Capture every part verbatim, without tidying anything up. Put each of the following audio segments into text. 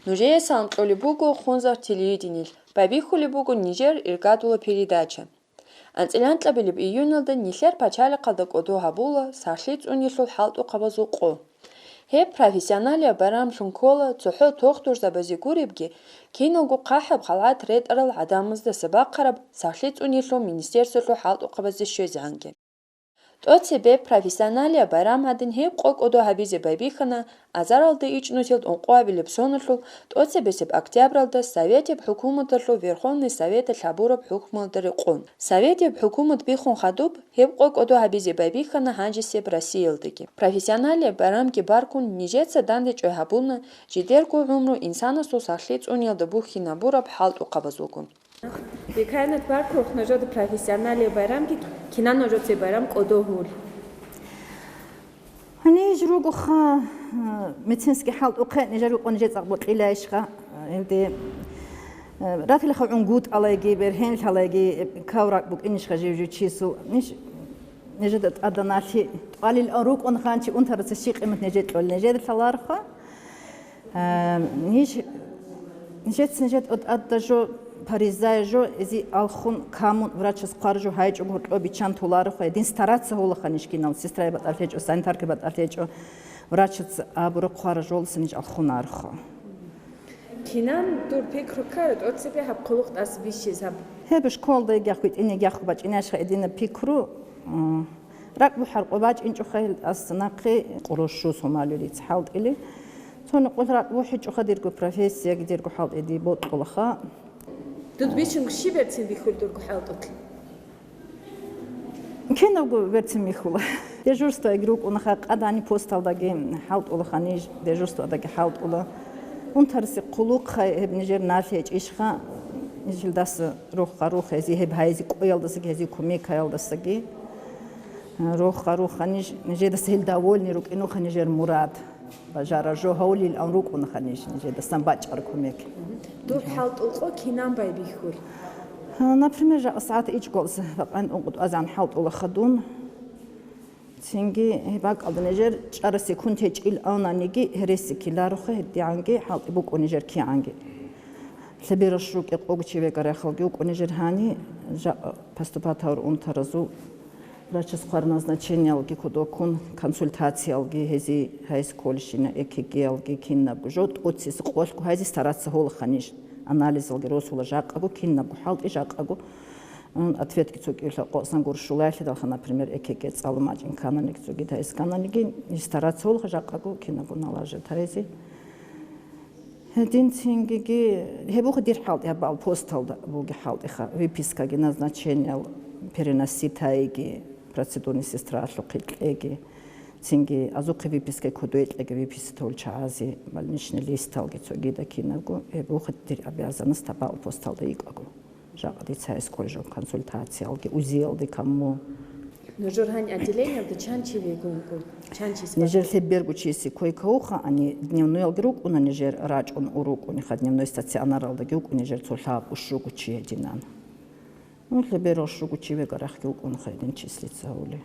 Нужее салам кьолеб буго Хунзар телевидениялъ, байбихьулеб буго нижер иргадула передача. АнцӀила анкьабилеб июналда нилъер пачалихъалда кӀодо гьабула сахлъи цӀунилъул хӀалтӀухъабазул къо. Гьеб профессионалияб байрамлъун ккола цохӀо тохтурзабазе гуребги, киналго хъахӀаб халгӀат ретӀарал гӀадамаздаса бахъараб сахлъи цӀунилъул министерствоялъул хӀалтӀухъабазде щвезегӀанги. ТӀоцебе профессионалияб байрам гьадин гьеб къо кӀодо гьабизе байбихьана азаралда ичӀнусел ункъоабилеб соналъул тӀоцебесеб октябралда Советияб хӀукуматалъул Верховный Советалъ гьабураб хӀукмуялда рекъон. Советияб хӀукумат биххун хадуб, гьеб къо кӀодо гьабизе байбихьана гьанжесеб Россиялдаги. Профессионалияб байрамги баркун, нижеца дандечӀвай гьабуна жидерго гӀумру инсанасул сахлъи цӀуниялда бухьинабураб хӀалтӀухъабазулгун. Деканат баркух нужеда профессиональный байрамги, кинан нужеца байрам кӀодо гьул. Гьаниж ругоха, э, медицинский хӀалтӀухъе нижер рукъун нижер цӀакъ бокьилайищха, э, илди, э, ратилаха гӀунгутӀалайги, бергьенлъалайги, э, кавракӀ букӀинищха жив-жив чисул. Ниж, нижеда тӀаданалъи тӀвалил рукъун ханчи унтараца щи къимат нижер кьол, нижер лъаларха. Э, ниж, нижеца нижер тӀадда жо, паризая жо, эзи алхун камун врачас хъвар жо гьайчӀого гьоркьо биччан толарухъе, дин стараться гьолаха ниж кинал, сестрая батӀалъечӀо, санитарка батӀалъечӀо, врачаца абура хъвар жолса ниж алхунарухъо. Кинан дур пикру ккара, тӀоцебе гьаб хъулухъ тӀаса бищиз гьаб? Гьеб школда йигахъ, витӀине йигахъ бачӀинайищха гьединаб пикру, м, РакӀбухӀ гьоркьо бачӀинчӀоха гьел тӀаса нахъе къурущу сомали риц хӀалтӀили. Цо нукъулъ ракӀбухӀичӀоха дирго профессияги дирго хӀалтӀиги бокьулаха. Дуд бищунго щиб берцин бихьул дурго хӀалтӀулъ? Кинабго берцин бихьула. Дежурствояги рукӀунаха, къадани посталдаги хӀалтӀулаха ниж, дежурстводаги хӀалтӀула. Унтарси хъулухъ гьеб нижер налъи гьечӀищха, ниж гьелдаса рохха-рох гьезие, гьеб гьайизе кӀвеялдасаги, гьезие кумекаялдасаги. Рохха-рохха ниж, нижедаса гьел довольный рукӀинуха нижер мурад. Бажара жо гьавулилан рукӀунаха ниж, нижедасан бачӀар кумек. Дур хӀалтӀул къо кинан байбихьул? Например, жакъа сагӀат ичӀго бакъан ункъо тӀазан хӀалтӀулаха дун. Цинги гьеб бакӀалда нижер чӀара секунд гьечӀил авнаниги гьереси ккелароха, гьедигӀанги хӀалтӀи букӀун нижер кигӀанги. Лъебералъ рукӀи къого чи векӀарахъалги вукӀун нижер гьани, жа-, поступать гьавур унтаразул, врачас хъвар назначениялги кодоккун, консультациялги гьезие гьайс кколищина, ЭКГ-ялги кинабго жо тӀоцес къолъго гьайзе стараться гьолаха ниж, анализалги росула жакъаго, кинабго хӀалтӀи жакъаго. М, ответги цо кӀиулъа къосан гурщулайлъидалха, например, ЭКГ цӀалун бачӀин кананиги, цогидайс кананиги, стараться гьолха жакъаго кинабго налажат гьайзе. Гьедин цингиги, гьеб буха дир хӀалтӀи, гьабал посталда буги хӀалтӀиха, выпискаги, назначениял переноситайги, процедурный сестралъухъе кьеги, цинги азухъе выпискаги кодой кьеги, выписатал чагӀазе, больничный листалги цогида кинабго, гьеб буха дир обязанность гьабал посталда йикӀаго. Жакъа дица гьайс кколей жо консультациялги, УЗИялде каму. Нужер гьаниб отделениялда чан чи вегун вукӀун? Чан чи спа- Нижер лъеберго чиясе койка вуха, ани дневноялги рукӀуна, нижер рачӀун урукӀуниха, дневной стационаралдаги вукӀун нижер цо лъабго щуго чи гьединан. Ну, лъеберал щуго чи вегарахъги вукӀунха гьедин числица гьавули.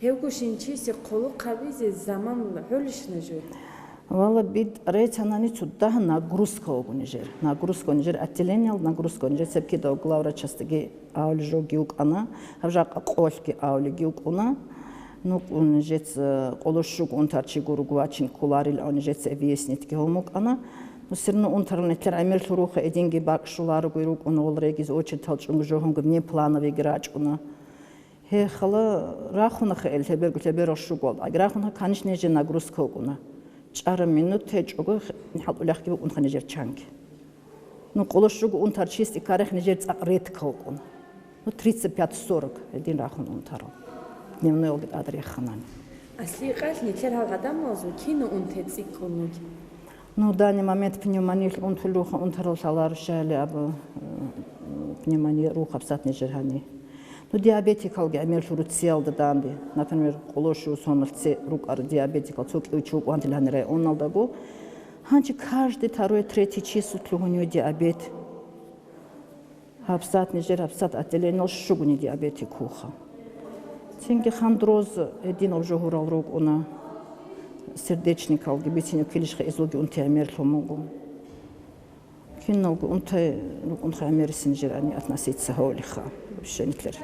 Гьевгощин чиясе хъулухъ гьабизе заман гӀолищ нужер? Валла, битӀарай цанани цо дагь нагрузка вуго нижер. Нагрузка нижер отделениялда, нагрузка нижер цебкидав главврачасдаги авли жоги вукӀана, гьаб жакъа къолъги авлиги вукӀуна. Ну, нижеца къоло щуго унтарчи гуруг вачин кколарил ав нижеца объяснитьги гьум вукӀана. Ну, все равно унтарал нилъер гӀемерлъуруха, эдинги бакӀ щуларого рукӀуна, вал региз очередьал чӀунго жогьунго внеплановыйги рачӀуна. Гье, хала рахунаха ил лъеберго-лъеберал щугоялда. Аги рахунаха, конечно, нижер нагрузка вукӀуна. ЧӀара минут гьечӀого хӀалтӀулехги вукӀунха нижер чанги. Ну, къоло щуго унтарчиясде ккарех нижер цӀакъ редко вукӀуна. Ну, тридцать пять сорок гьедин рахун унтарал. Дневноялги тӀаде реханани. Асликъалъ нилъер гьал гӀадамалзул кина унте цӀикӀкӀун вугеб? Ну, в данный момент пневмониялъ унтулев вуха, унтарал лъаларо щайили абу, э, пневмония руха абсат нижер гьани. Ну, диабетикалги гӀемерлъу руциялда данде, например, къоло щуго сомалъ цӀе рукӀар диабетикал цо кӀив чи вукӀван тилани районалдаго. Гьанчи каждый второй, третий чисулъ лъугьунев диабет. Гьабсат нижер, гьабсат отделениялъ щугони диабетик вуха. Цинги хандроз гьединал жо гьурал рукӀуна, сердечникалги, бицинев килищха изулги унти гӀемерлъун буго. Киналго унтарал рукӀунха гӀемерисин жирани относиться гьавулеха вообще нилъер.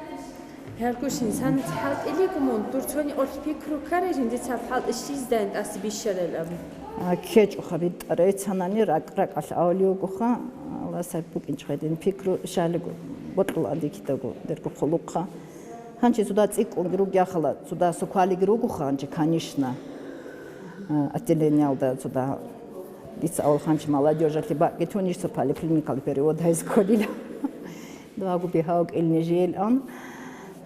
Гьаргушин, сан хӀалтӀилигу мун, дур цони къоркь пикру ккарай жиндицаб хӀалтӀи щиздайин тӀаса бищарал абун. А, ккечӀоха битӀарай цанани ракӀ-ракӀалъ авлиугоха, Аллагьас гьаб букӀинчӀ гъедин пикру щалиго бокьула дикидаго дерго хъулухъа. Гьанчи цуда цӀикӀкӀунги ругехала, цуда суквалиги ругоха гьанчи, конечно. А, отделениялда цуда дица авал гьанчи молодёжалъе бакӀги тунищ цо поликлиникалде перевод гьайзе кколила. Дугьаго бигьа вукӀил нижеялъан.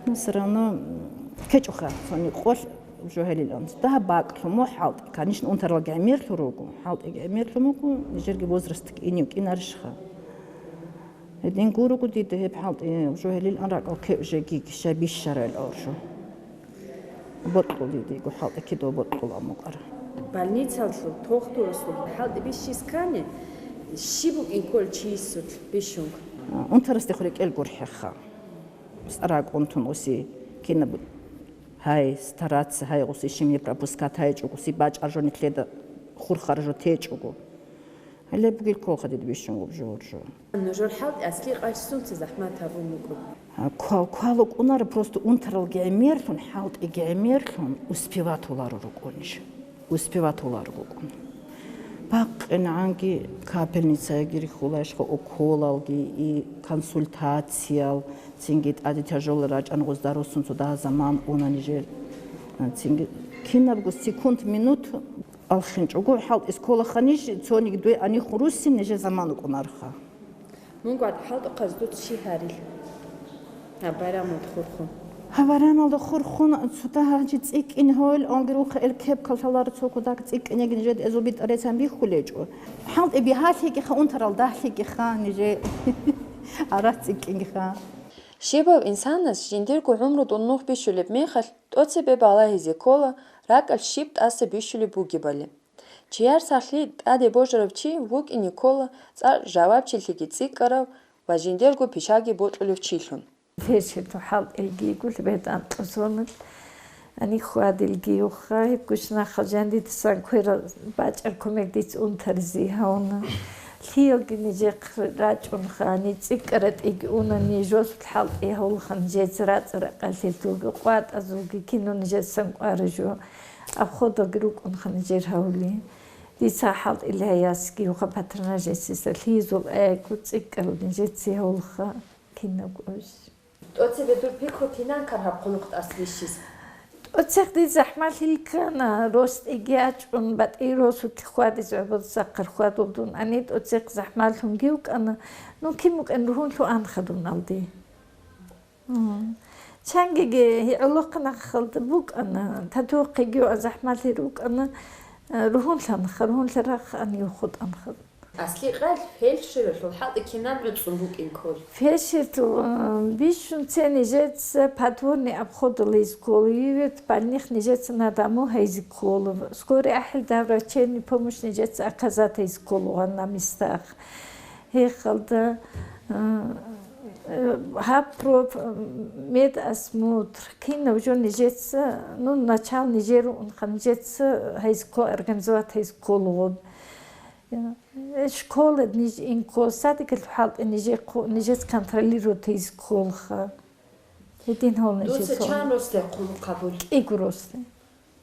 Ну, всё равно ккечӀоха цони къолъ жо гьелилан. Цуда бакӀлъун мухӀ хӀалтӀи, конечно, унтаралги гӀемерлъун руго, хӀалтӀиги гӀемерлъун буго, нижерги возрастги инев кӀинарищха. Гьедин гурого дида гьеб хӀалтӀи жо гьелилан ракӀал ккеу жеги гиша бищарал аржу. Бокьул дидего хӀалтӀи кидал бокьула мукӀара. Больницалъул, тохтурасул хӀалтӀи бищискани, щиб букӀин ккол чиясулъ бищунг? Унтарасде хурекӀел гурхӀеха. СтӀаракӀун тун уси кинаб гьай стараться, гьай гъуси щибни пропускать гьайчӀого, уси бачӀар жо нилъеда хурхар жо течӀого. Гьале бугел кколха дида бищун гъуб жо-, жо. Нужер хӀалтӀи асликъалъ сунца захӀмат гьабун букӀун? А, квал-, квал вукӀунаро, просто унтаралги гӀемерлъун, хӀалтӀиги гӀемерлъун, успевать гьоларо рукӀунищ. Успевать гьоларо рукӀун. БакъинагӀанги капельницаги рихьулайищха, уколалги, и консультациял, цинги тӀаде тяжелый рачӀан гъозда руссун цо дагьа заман уна нижер. Цинги кинабго секунд, минут алхинчӀого хӀалтӀи кколаха ниж, цониги дуе анихун руссин нижер заман вукӀунарха. Мунго гьад хӀалтӀухъаз дуца щиб гьарил? Гьаб байрамалда хурхун. Гьаб байрамалда хурхун цо дагьа гьанчи цӀикӀкӀин гьойил, алги рухъа эл кепкал лъаларо цо кодак цӀикӀкӀин яги нижеда эзул битӀарецан бихьулечӀо. ХӀалтӀи бигьалъикӀиха, унтарал дагьлъикӀиха, ниже арат цӀикӀкӀингиха. Щибав инсанас жиндирго гӀумрудул нух бищулеб мехалъ, тӀоцебе балагьизе ккола, ракӀалъ щиб тӀаса бищулеб бугебали. Чияр сахлъи тӀаде божарав чи вукӀине ккола цӀакъ жавабчилъиги цӀикӀкӀарав ва жиндирго пишаги бокьулев чилъун. Лъешилъу хӀалтӀилги йигулъ бетӀан тӀусоналъ, гьаниб хьвадилги юха, гьеб гушнахъал жандидасан кверал бачӀар кумек дица унтаризе гьавуна. Лъиялги нижехъ рачӀунха, гьаниб цӀикӀкӀаратӀиги уна, нижосул хӀалтӀи гьавулха нижеца рацӀа-ракъалъилъулги къватӀазулги кино нижесан кӀвара жо. Абходалги рукӀунха нижер гьавли. Дица хӀалтӀилъаясги юха патронажесиса лъизул гӀегу цӀикӀкӀарал нижеца гьавулха кинабго иш. ТӀоцебе дур пикру кинан ккан гьаб хъулухъ тӀаса бищизе? ТӀоцех дица захӀмалъи ккана, росиги ячӀун, батӀи росулъ хьвадизе гӀодосахъа хьвадулдун ани тӀоцех захӀмалъунги вукӀана, ну, кин букӀин ругьунлъу анха дун алди. Мгм. Чангиги гьигӀолохъанахъалда букӀана, татухъеги ва захӀмалъи рукӀана, э, ругьунлъанха, ругьунлъарахъ ан юхутӀанха. Асликъал фельдшералъул хӀалтӀи кинаб гӀуцӀун букӀин ккол? Фельдшерлъул, э, бищун цени жеца подворный обходал из ккол, вывод больных нижеца на дому гьайзи ккол, скорый ахӀил даврачебный помощь нижеца оказать гьайзи ккол гъанна местах. Гьехалда, э, э, гьаб проф-, медосмотр, кинаб жо нижеца, ну, начал нижер унха, нижеца гьайз ккол, организовать гьайз ккол гъоб. Э, школа ниж инккол, садикалъ хӀалтӀи нижехъу-, нижец контролировать гьайз кколха. Гьедин гьал нижеца. Дуца чан росде хъулухъ гьабул? КӀиго росде.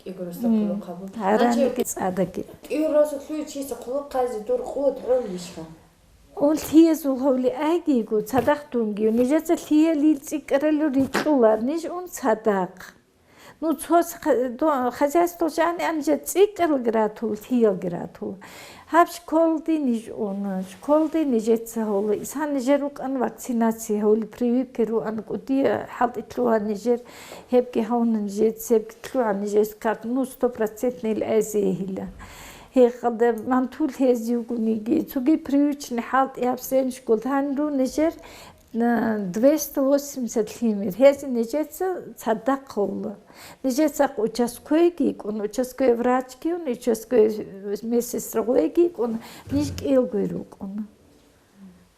КӀиго росда хъулухъ гьабун. Гьараниги цӀадаги. КӀиго росулъ чи хъулухъ хъазе дур къуват гӀолищха? Ун лъиязул гьавли айги йиго, цадахъ дунги. Нижеца лъиялил цӀикӀкӀаралъур рикьулар, ниж ун цадахъ. Ну, цо ха-, до-, хозяйство жаниан нижер цӀикӀкӀаралги ратула, лъиялги ратула. Гьаб школде ниж уна, школде нижеца гьола. Исан нижер рукӀан вакцинация гьоли, прививка руан, кӀуди хӀалтӀи лъугьа нижер, гьебги гьавна нижер, цебги лъугьа нижер, как, ну, стопроцентный лъазе гьила. Гьехалда мантул гьезиугуниги, цоги привычный хӀалтӀи гьабсен школ гьанру нижер, на двести восемьдесят лъимер. Гьези нижеца цадахъ гьола. Нижецахъ участковыйги йикӀун, участковый врачги йикӀун, участковый медсестра гъойги йикӀун, ниж кӀиялгойи рукӀун.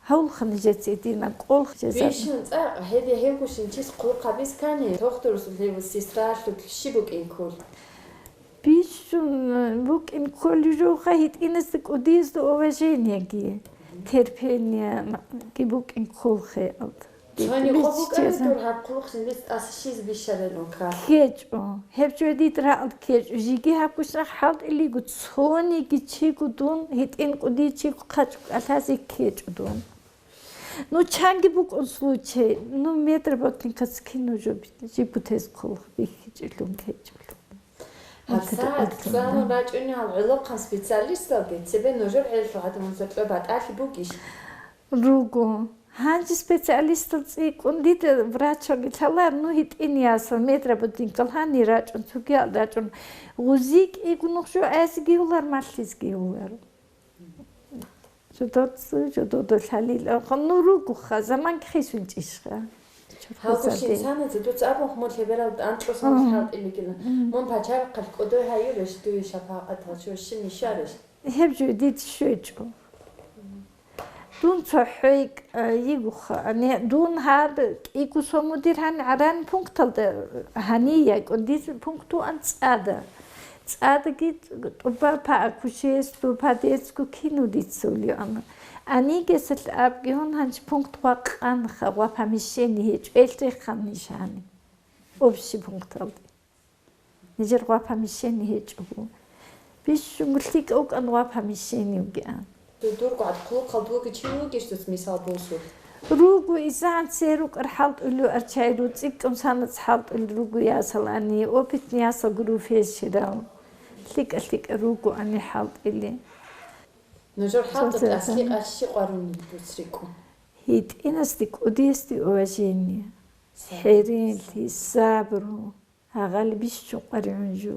Гьавулха нижеца гьединаб кӀолха жезаб. Бищун цӀакъ, гьеде гьевгущин чис хъулухъ гьабиз ккани, тохтурасул гьев сестралъулъ щиб букӀин ккол? Бищун букӀин кколеб жоха гьитӀиназда кӀудиязда уважениеги. Терпениеги букӀин кколхъе. Цони къо букӀана дур гьаб хъулухъ жиндица тӀаса щизе бищарилан ккар. КкечӀо. Гьеб жо дид рагӀад ккечӀо. Жиги гьаб гушнахъ хӀалтӀилиго, цониги чиго дун, гьитӀин кӀудияв чиго хъачӀ кӀалъазе ккечӀо дун. Ну, чанги букӀун случай, ну, медработникаца кино жо жиб бутез хъулухъ бихьичӀелъун ккечӀелъун. ГьабсагӀат цӀалун рачӀунел гӀолохъан специалисталги цебе нужер гӀелалъул гӀадамазда кьо батӀалъи бугищ? Руго. Гьанже специалистал цӀикӀкӀун дида врачалги лъалар, ну, гьитӀиниясал медработникал гьанир рачӀун, цогиял рачӀун, гъузи кӀиго нух жо гӀезги гьулар, малъизги гьулар. Жодоцу, жододо лъалил, ну, ругоха, заман хисунчӀищха. Гьалгощин саназе дуца абун хмур лъеберал анкьусан хӀалтӀилигилан. Мун пачарахъалъ кӀодой гьаюрищ, дуе шапакъатал щущин ишарищ? Гьеб жо дид щвечӀо. Дун цохӀойкӀ, э, йигоха, не, дун гьаб кӀиго сомудир гьан гӀаран пункталда гьанияйкӀун, дир пункт вуан цӀада. ЦӀадаги тӀубал по акушерству, по детску кино дица улиана. Анигесалъ абги гьун гьанчи пункт гъвакъанха, гъва помещение гьечӀо, эл рехъан нижани. Общий пункталде. Нижер гъва помещение гьечӀого. Бищунго лъикӀа вукӀан гъва помещение вугеан. Дурго гӀад хъулухъалда вугев чи вугищ дуц мисал босулъ? Руго, изан церукъар хӀалтӀулев арчай руцӀикӀкӀун санац хӀалтӀулел руго ясал ани, опытный ясал груфеящирал. ЛъикӀа-лъикӀа руго ани хӀалтӀили. Нужер хӀалтӀу тӀасги къарщи къварунин дуц рикӀкӀун. ГьитӀинасде кӀудиясде уважение. ХӀеренлъи, сабру. Гьагъали бищун къваригӀун жо.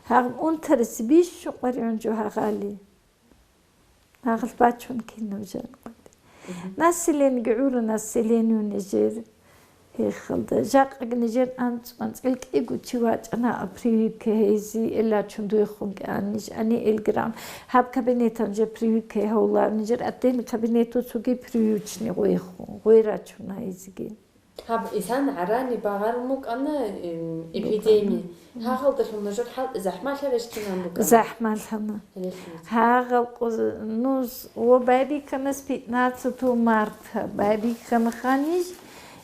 Гьагъ унтарес бищун къваригӀун жо гьагъали. Гьагъал бачун кинаб жанкъуди. Населениеги гӀура населению нижер. Гьехалда жакъаги нижер анцӀ-анцӀил кӀиго чи вачӀана, а прививка гьейзи, элачун дуехун кӀан ниж, ани элграм. Гьаб кабинетан же прививка гьавла, нижер отдельный кабинету цоги прививочный гъойхун, гъой рачун гьайзиги. Гьаб исан гӀарани багъарун букӀана, эм, эпидеми. Гьагъалдалъун нужер хӀалтӀи захӀмалъарищ кинан букӀана? ЗахӀмалъана. Гьагъал къуз-, нуз ва байриканас пятнадцатого марта. Байриканаха ниж,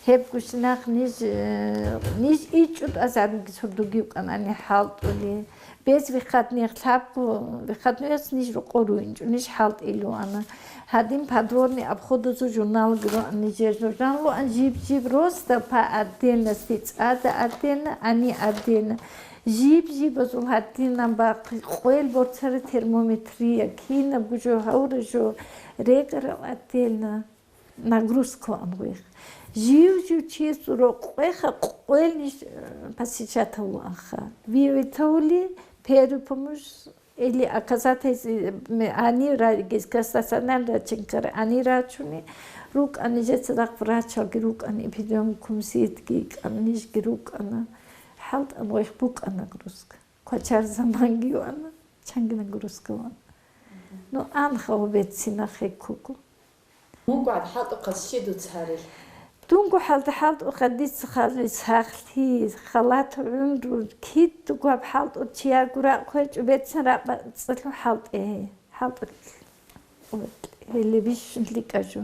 гьеб гушинахъ ниж, э, ниж ичӀут азаруги цурдуги вукӀанани хӀалтӀули. Без выходных, лъабго выходнояс ниж рокъор руинчӀо, ниж хӀалтӀилуана. Гьадин подворный обходазул журналги руан нижер. Журнал руан жиб-жиб роста по отдельности, цӀада отдельно, ани отдельно. Жиб-жибазул гьадинан бахъи, къвел борцара термометрия, кинабго жо гьавра жо, рекӀарал отдельно. Нагрузка ван гъвех. Жив-жив чиясул рокъвеха къвелниш, э, посещатав вуанха. Вивитавли первую помощь или оказать гьез, э, ме-, ани ра-, гезга стационар рачинкар ани рачуни, рукӀани жеца дахъ врачалги рукӀани, эпидемиокум сетги икӀан нижги рукӀана. ХӀалтӀан гъвех букӀана нагрузка. Квачар заманги вана, чанги нагрузка вана. Ну, анха ва бецина хеккуго. Мунго гьаб хӀалтӀухъаз щи дуц гьарил? Дунго хӀалда хӀалтӀухъа дица хали сахлъи, халат гӀумру, кидаго гьаб хӀалтӀу чияго ракӀ хвечӀо, бецин ракӀ бацӀцӀалъу хӀалтӀе, хӀалтӀу гьеле бищун ликӀа жо.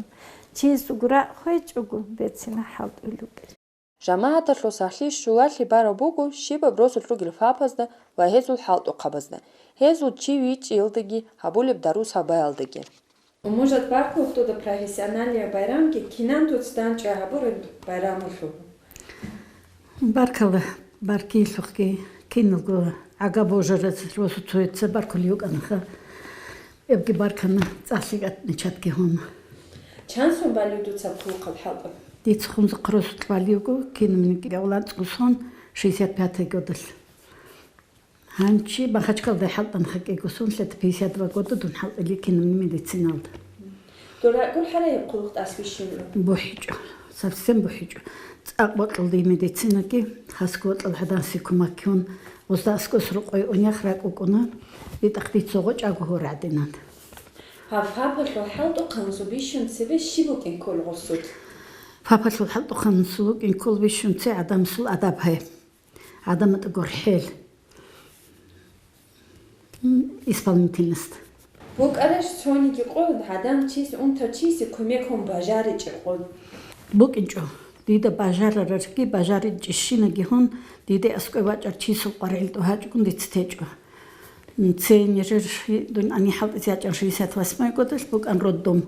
Чиясуго ракӀ хвечӀого, бецина хӀалтӀу лукӀе. ЖамагӀаталъул сахлъи щулалъи бараб буго щибаб росулъ ругел папазда ва гьезул хӀалтӀухъабазда, гьезул чи вичӀчӀиялдаги гьабулеб дару-сабаялдаги. Умужат баркула дуда профессиональный байрамги, кинан дуц данчӀвай гьабураб байрамалъул. Баркала, баркилъухъги, киналго гӀага божараз росу цояца баркулев вукӀанаха. Эбги баркана, цӀалъи кӀатӀначатги гьуна. Чан сон балев дуца хъулухъаб хӀалтӀу? Дица хунзахъ росулъ балевго, кинабниги авланцӀго сон, шестьдесят пятый годалъ. Гьанчи Махачкалда хӀалтӀанха кӀиго сон, лъета пятьдесят два года дун хӀалтӀили кинабни медициналда. Дур ракӀ гурхӀарай гьеб хъулухъ тӀас бищунго? БухӀичӀо, совсем бухӀичӀо. ЦӀакъ бокьулда медицинаги, хасго бокьул гьадан сикумаккиун, гъузда аскӀос рокъой унях ракӀ вукӀуна, ритӀахъ дица гъочӀаго гьур гӀадинан. Гьаб папалъул хӀалтӀухъанасул бищун цебе щиб букӀин ккол гъусул? Папалъул хӀалтӀухъанасул букӀин ккол бищунци гӀадамасул адаб гьай. ГӀадаматӀ гурхӀел. М, исполнительность. БукӀарищ цониги къо гӀадан чиясе, унтав чиясе кумек гьун бажаричӀеб къо? БукӀинчӀо. Дида бажараралги бажаричӀищинаги гьун, диде аскӀов вачӀар чиясул къваригӀел тӀугьачӀогун дица течӀо. Цей нижер ши-, дун ани хӀалтӀизе ячӀан шестьдесят восьмой годалъ букӀан роддом.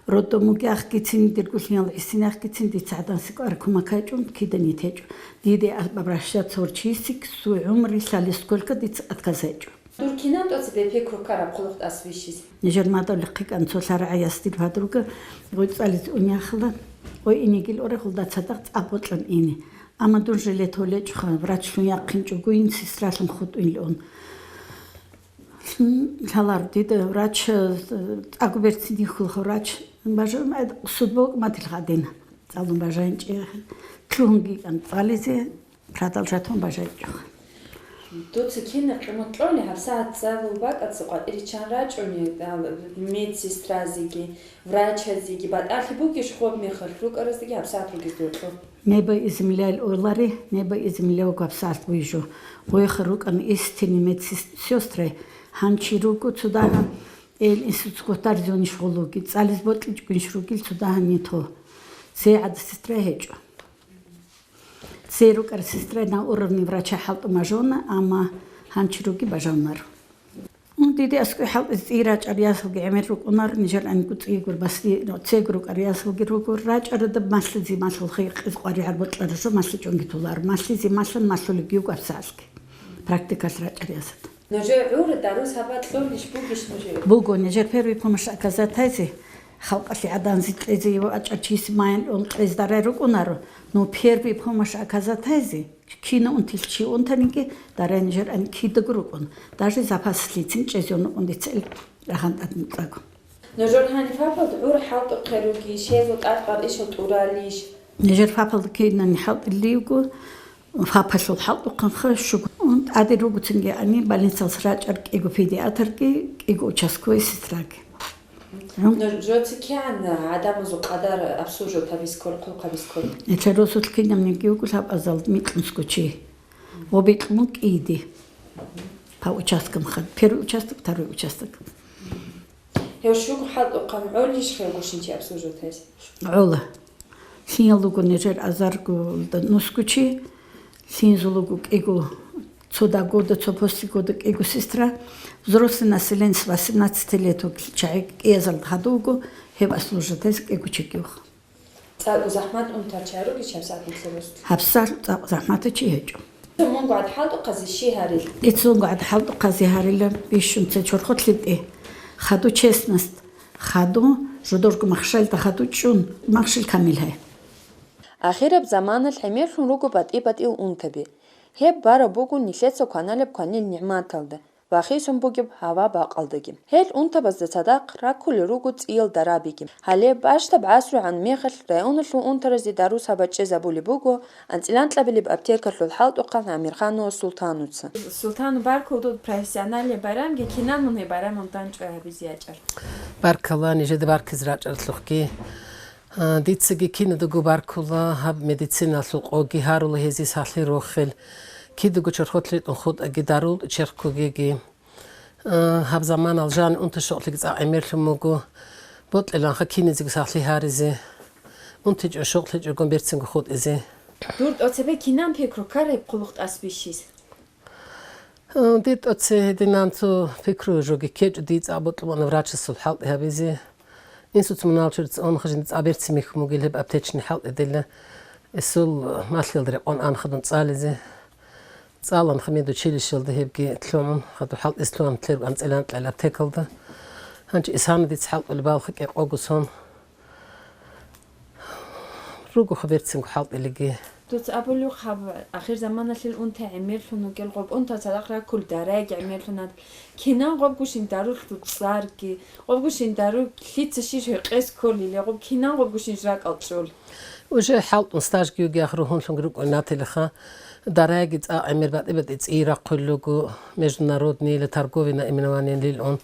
Роддом вугеяхъгицин, дирго лъимал гӀисинеяхъгицин дица гӀадан сикӀвар кумакайчӀун кидани течӀо. Диде а-, обращаться гьорчиясик суй гӀумри лъалес сколько дица отказайчӀо. Дур кинан тӀоцебе пикру ккараб хъулухъ тӀасбищизе? Нижер мадав лихъикӀан цо лъарагӀаяс дир подруга гъой цӀализе унехала, гъой инигил ора хулда цадахъ цӀакъ бокьун ине. Амма дун жилет гьолечӀха, врачлъун яхъинчӀогойин, сестралъун хутӀуйилан. Лъалар дида врач, э, цӀакъ берцин йихьулха врач, бажа-, судбо мадилха гьадин. ЦӀалун бажайинчӀей, лъугьунги кӀан цӀализе, продолжатун бажайчӀо. Дуца кинаб къимат кьолеб гьабсагӀат цӀалул бакӀаца къватӀире чан рачӀунел, ал-, медсестразеги, врачазеги, батӀалъи бугищ гъоб мехалъ рукӀараздаги гьабсагӀат ругез докьо? Небо и землял олари, небо и земля вуго гьабсагӀат буйжу. Гъойха рукӀана истинный медсестрай, гьанчи руго цо дагьа, эл институтго тарзионищ гъулуги, цӀализ бокьичӀгунищ ругил цо дагьа нито. Цей гӀада сестра гьечӀо. Цей рукӀар сестра на уровне врача хӀалтӀу мажавна, амма гьанчи руги бажавнар. Ун диде аскӀой хӀалтӀизе цӀи рачӀар ясалги гӀемер рукӀунар, нижер анигу цӀигур басли цего рукӀар ясалги ругур, рачӀарадаб малъизе малъулха гьекъез къваригӀар бокьарасо малъичӀунги тулар, малъизе малъан малъулебги гьабсагӀатги. Практикалъ рачӀар ясад. Нужер гӀур дару сабат кьолищ бугищ нужер? Буго, нижер первый помощь оказатайзе, халкъалъе гӀаданзе кьезе ва вачӀар чиясе майин ун кьезе дарай рукӀунаро, но первый помощь оказатайзе, кина унтилъ чи унтаниги, дарай нижер ан кидаго рукӀун, даже запаслъицин чӀезеюн рукӀун дица ил рагьан тӀад мукьаго. Нужер гьаниб фапалда гӀур хӀалтӀухъе ругищ, гьезул тӀад къваришал тӀуралищ? Нижер фапалда кинани хӀалтӀилиго, фапалъул хӀалтӀухъанха щуго. Ун тӀаде ругоцинги ани больницалъ рачӀар кӀиго педиатрги, кӀиго участковый сестраги. Нужеца кигӀан гӀадамазул къадар обслуживать гьабизе ккола, хъулухъ гьабизе ккола? Нилъер росулъ кинабниги вуго лъабазал микьнусго чи. Ва бикьун кӀиди. По участкам хад. Первый участок, второй участок. Гьев щуго хӀалтӀухъан гӀолищ хев гущин чи обслуживать гьез? ГӀола. Лъиялуго нижер азарго нусгучи, лъинзулуго кӀиго, цо до года, цо после года кӀиго сестра, взрослый население с восемнадцати лет чагӀи кӀиязал гьадуго, гьеб обслуживать гьез кӀиго чигиха. ЦӀакъ захӀмат унтарчи гьаруги чаб сагӀат нилъер росулъ? ГьабсагӀат цӀакъ захӀматачи гьечӀо. Мунго гӀад хӀалтӀухъазе щи гьарил? Ицунго гӀад хӀалтӀухъазе гьарила бищун цечорхолъитӀе. Хаду честность, хаду жодорго махщалда хаду чӀун, махщел камил гьай. Ахираб заманалъ гӀемерлъун руго батӀи-батӀиял унтаби. Гьеб бараб буго нилъеца кваналеб кванил нигӀматалда ва хисун бугеб гьава-бакъалдаги. Гьел унтабазда цадахъ раккулел руго цӀиял дарабиги. Гьале бащдаб гӀасругӀан мехалъ районалъул унтаразе дару сабат чӀезабулеб буго анцӀила анкьабилеб аптекалъул хӀалтӀухъан ГӀамирханова Султануца. Султан, баркула дуда профессиональный байрамги, кинан мун гьеб байрамалда дандчӀвай гьабизе ячӀар? Баркала нижеда баркиз рачӀаралъухъги. А, дицаги кинадаго баркула гьаб медициналъул къоги, гьарула гьезие сахлъи рохел. Кидаго чорхолъ ритӀун хутӀаги, дарул черх ккогиги. А, гьаб заманал жан унта-щокълъиги цӀакъ гӀемерлъун буго. Бокьиланха киназего сахлъи гьаризе. УнтичӀо-щокълъичӀогун берцинго хутӀизе. Дур тӀоцебе кинан пикру ккараб хъулухъ тӀасбищизе? Дир тӀоце гьединан цо пикру жоги ккечӀо, дие цӀакъ бокьун буго врачасул хӀалтӀи гьабизе. Инсуц мунагьал чурица унха жинда цӀакъ берцин михьун бугел гьеб аптечный хӀалтӀи дила. Эсул малъиялда рекъон анха дун цӀализе. ЦӀаланха медучилищелда гьебги лъугӀун, хадур хӀалтӀизе лъугӀун лъел анцӀила анкьал аптекалда. Гьанже исана дица хӀалтӀулеб балха кӀекъого сон. Ругоха берцинго хӀалтӀилиги. Дуца абулев хаб, ахир заманалъил унта гӀемерлъун вугел, гъоб унта цадахъ раккул дарайги гӀемерлъун ад. Кинан гъобгушин дарулъ руцӀцӀарги, гъобгушин дару лъица щиж гьекъез кколили, гъоб кинан гъобгушин ракӀал чӀол? Уже хӀалтӀун стажги югех ругьунлъунги рукӀун натилиха, дарайги цӀакъ гӀемер батӀи-батӀи цӀи рахъулел руго, международный или торговый наименованиялил ун,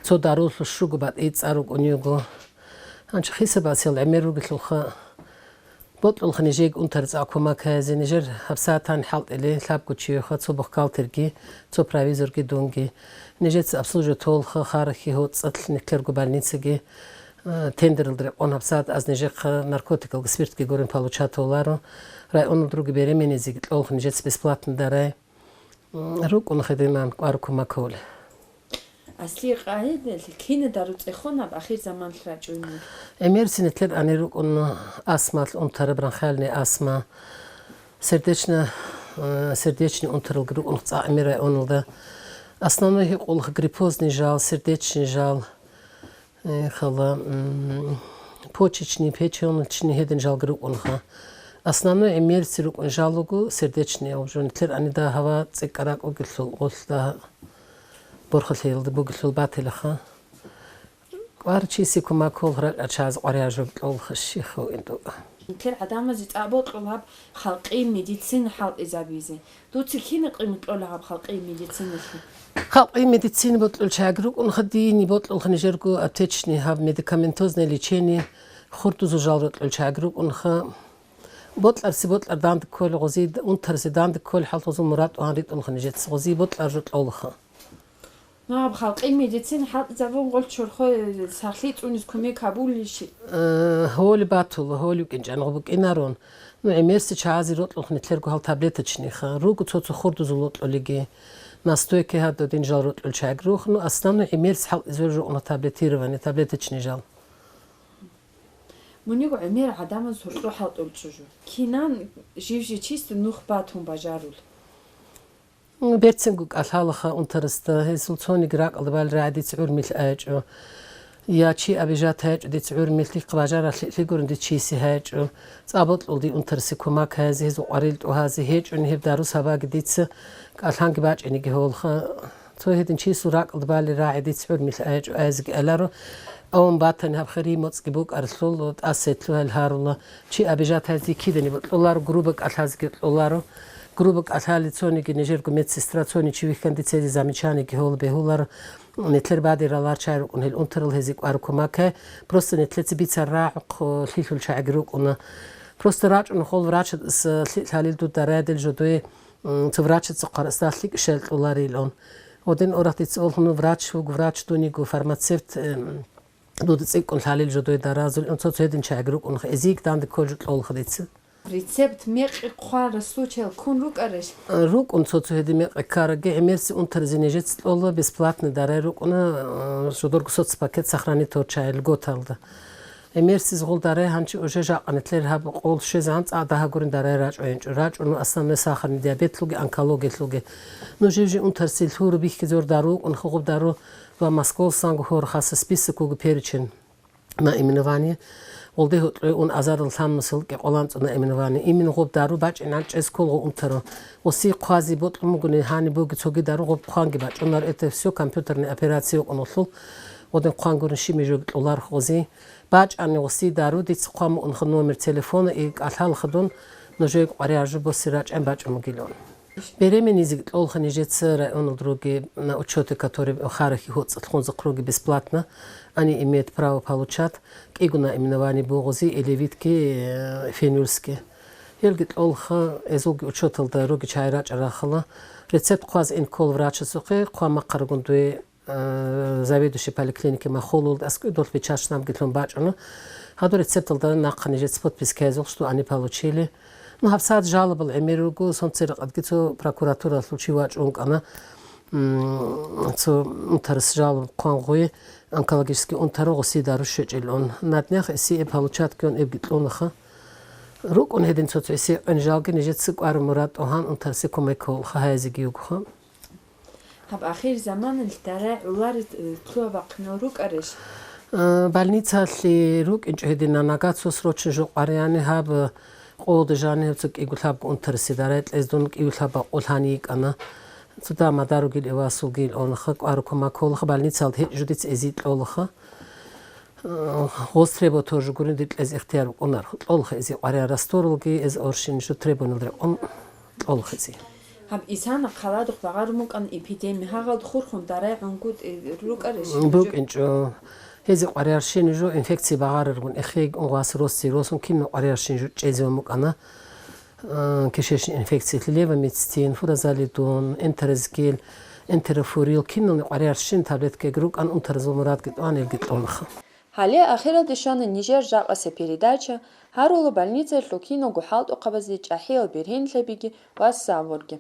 цо дарулъ щуго батӀи цӀар рукӀун юго. Гьанчо хисабасел гӀемер ругелъулха, бокьулха нижеги унтараб цӀакъ кумак гьаризе, нижер гьабсагӀатан хӀалтӀили лъабго чи йоха, цо бухгалтерги, цо провизорги, дунги. Нижеца обслуживать толха харахьи гьоцӀалъ никлерго больницаги, э, тендералда рекъон гьабсагӀат аз нижехъа наркотикалги спиртги гурин получат толаро. Районал други беременныйзеги толха нижеца бесплатно дарай. М, рукӀун хидиман кӀвар кумакули. Асли къайдал кинадаро цӀехун гьаб ахир заман рачӀунел. Эмер синетлъер ани рукӀун астмал унтараб, бронхиальный астма, сердечно, э, сердечный унтаралги рукӀун цӀакъ эмер районалда. Основной гьикъулха гриппозный жал, сердечный жал, э, хала, м, почечный, печёночный гьедин жалги рукӀунха. Основной эмерси рукӀун жал руго сердечный, жо нилъер анида гьава цӀикӀкӀаракӀугелъул, гъолъда борхалъиялда бугелъул батилаха. КӀвар чиси кумакул ракӀачаз къваряжуб кьолха щихъ вугин дуга. Нилъер гӀадамазе цӀакъ бокьулаб халкъи медицина хӀалтӀизабизе. Дуца кина къимат кьола гьаб халкъи медициналъе? Халкъи медицина бокьул чагӀи рукӀунха, дини бокьулха нижерго аптечный гьаб медикаментозное лечение, хурдузул жал рокьул чагӀи рукӀунха. Бокьарси бокьар данде кколе гъози, унтарси данде кколе хӀалтӀузул мурад ван ритӀунха нижеца гъози бокьар жо кьолха. Ну, гьаб халкъи медицина хӀалтӀизабун гъол чорхо сахлъи цӀунис кумек гьабулищи? Э, гьоли батула, гьоли кӀинчӀан гъо букӀинарун. Ну, гӀемерси чагӀази рокьулха нилъерго гьал таблеточныйха. Руго цо-цо хурдузул рокьулиги. Настойки гьадодин жал рокьул чагӀи рух. Ну, основной гӀемерси хӀалтӀизаб жо уна таблетирование, таблеточный жал. Мунего гӀемер гӀадамаз гьоркьо хӀалтӀул чӀужу. Кинан жив-жив чисто нух батун бажарул? Берцинго кӀалъалаха унтарасда, гьесул цониги ракӀалда бал рагӀи дица гӀурмилъ аячӀо. Я чи обижат гьаячӀо дица гӀурмилъ, дихъ бажаралъи лъигурун дица чиси гьаячӀо. ЦӀа бокьулди унтарасе кумак гьазе, гьезул къварил тӀугьазе гьечӀони гьеб дару сабаги дица кӀалъанги бачӀиниги гьолха. Цо гьедин чисул ракӀалда бали рагӀи дица гӀурмилъ аячӀо айзеги аларо, аван батани гьаб хири моцӀги букӀаралъул тӀасетлъугьал гьарула. Чи обижат гьазе кидани бокьуларо, грубо кӀалъазеги кьоларо. Грубо кӀалъали цониги нижерго медсестра, цони чи вихьан дица гьезе замечаниеги гьола бегьуларо. Нетлъер бадирал варчай рукӀун гьел унтарал гьезе кӀвар кумакай. Просто нетлъеца бицар рагӀухъ лъилъул чагӀиги рукӀуна. Просто рачӀун хол врачас лъи-, лъалил дуда райдил жодое, м, цо врачаца хъарасда лъикӀ шел кьуларилан. Гъодин орахъ дица олхуну врач вуго, врач дуниго фармацевт, эм, Дуда цӀикӀкӀун лъалел жодой даразул, цо-цо гьедин чагӀи рукӀунха, эзиг данде кколжу кьолха дица. Рецепт мекъи хъван росучел ккун рукӀарищ? РукӀун цо-цо гьедин мекъи ккараги, гӀемерси унтаризе нижеца кьола, бесплатный дарай рукӀуна, э, жодорго соцпакет сохранить торчай льготалда. ГӀемерсиз гъул дарай гьанчи уже жакъа нетлъер гьаб къол щвезегӀан цӀа дагьа гурин дарай рачӀвайинчӀо. РачӀуну основной сахарный диабетлъуги, онкологиялъуги. Ну жив-жив унтарсил лъуру бихьизор дару рукӀунха, гъуб дару ва Москвалсанго гьорхаса список вуго перечень наименование. Гъулде гьукьуй ун азарал лъаммасул кӀикъоланцӀу наименование. Имин гъуб дару бачӀинан чӀез кколго унтаро. Оси хъвази бокьун бугони гьани буги цоги дару гъуб хъванги бачӀунар. Это всё компьютерный операция вукӀунулъул. Гъудин хъван гурин щиб мижоги кьулар хъузи. БачӀани оси дару дица хъван муъунха номер телефона и кӀалъалха дун нужее къваряжу боси рачӀан бачӀун бугилан. Беременныйзеги кьолха нижеца районал други на учёты, которые харахьи гьоцӀалъ хунзахъ руги бесплатно, они имеют право получать кӀиго наименование бугъузи, элевитки, э, фенюльски. Гьелги кьолха, эзулги учёталда руги чай рачӀа рахала. Рецепт хъваз ин ккол врачасухъе, хъван махъарагун дуе э, заведующий поликлиники Махулулда аскӀой долъ бича шнабги лъун бачӀуна. Гьадур рецепталда нахъа нижеца подпись ккезул, что они получили. Ну, гьабсагӀат жалобал гӀемер руго, сон церекъадги цо прокуратуралъул чи вачӀун кӀана. М, цо унтарас жалоб хъван гъуи, онкологический унтару гъуси дару щвечӀел ун. На днях эси эб получаткион эбги кьунаха. РукӀун гьедин цо-цо эси къин жалги нижеца кӀвар мурад тӀогьан унтарси кумек кколха гьайзеги югха. Гьаб ахир заманалъ дарай гӀоларел, э, лъугьа-бахъинал рукӀарищ? Э, больницалъе рукӀинчӀо гьединан, ага цо срочно жо къваригӀани гьаб, э, къолда жани гьаб цо кӀиго-лъабго унтарасе дарай кьездун кӀиго-лъаб бакъул гьани йикӀана. Цо да мадаругил эвасулгил онха кӀвар кумак кколха, больницалда гьечӀо дица эзи кьолха. Э, гъоз требовать тоже гурин дир кьез ихтияр букӀунар. Кьолха эзи къваригӀа растворалги, эз оршин жо требованиялда рекъон кьолха эзи. Гьаб Исана хъаладухъ багъарун букӀан эпидеми, гьагъалда хурхун дарай гӀунгутӀи рукӀарищ? БукӀинчӀо. Гьези къваригӀарщин жо инфекция багъараргун, эхег, унгъас, росси, росун кино къваригӀарщин жо чӀезеван букӀана. Э, кишечный инфекциялъе левомицетин, фуразолидон, энтерозгел, Энтерофурил кинални къваригӀарщин таблеткаги рукӀан унтаразул мурадги тӀван, илги кьунаха. Гьале ахиралде щвана нижер жакъасеб передача, гьарула больницаялъул киналго хӀалтӀухъабазде чӀахӀиял бергьенлъабиги ва сабурги.